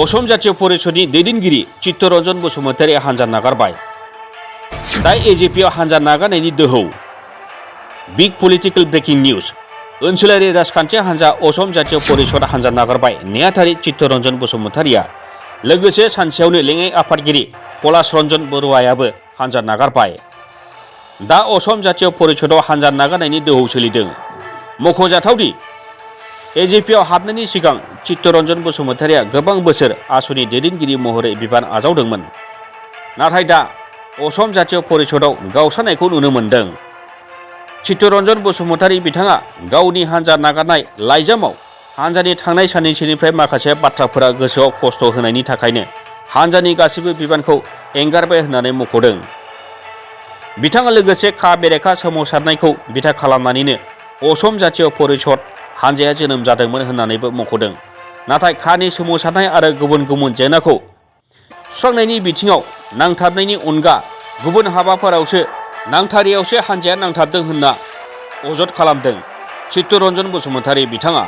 असम जातीय परिषदनि दैदेनगिरि चित्तरन्जन बसुमतारी हान्जा नागारबाय। दा एजेपिआव हान्जा नागारनायनि दोहौ। Big political breaking news. ओनसोलारि राजखान्थि हान्जा असम जातीय परिषद हान्जा नागारबाय नेहाथारि चित्तरन्जन बसुमतारीया। लोगोसे सानसेयावनो लेङाइ आफादगिरि पलाश रन्जन बरुवायाबो हान्जा नागारबाय। दा असम जातीय परिषदआव हान्जा नागारनायनि दोहौ सोलिदों। मख'जाथावदि एजेपिआव हाबनायनि सिगां चित्तरन्जन बसुमतारीया गोबां बोसोर आसुनि दैदेनगिरि महरै बिबान आजावदोंमोन। नाथाय दा असम जातीय परिषदआव गावस्रानायखौ नुनो मोन्दों। चित्तरन्जन बसुमतारी बिथाङा गावनि हान्जा नागारनाय लाइजामाव हान्जानि थांनाय साननैसोनिफ्राय माखासे बाथ्राफोरा गोसोआव खस्थ' होनायनि थाखायनो हान्जानि गासैबो बिबानखौ एंगारबाय होननानै मख'दों। बिथाङा लोगोसे खा बेरेखा सोमावसारनायखौ बिथा खालामनानैनो असम जातीय परिषद हान्जाया जोनोम जादोंमोन होननानैबो मख'दों। नाथाय खानि सोमावसारनाय आरो गुबुन गुबुन जेंनाखौ सुस्रांनायनि बिथिङाव नांथाबनायनि अनगा गुबुन हाबाफोरावसो नांथारियावसो हान्जाया नांथाबदों होनना अजद खालामदों चित्तरन्जन बसुमतारी बिथाङा।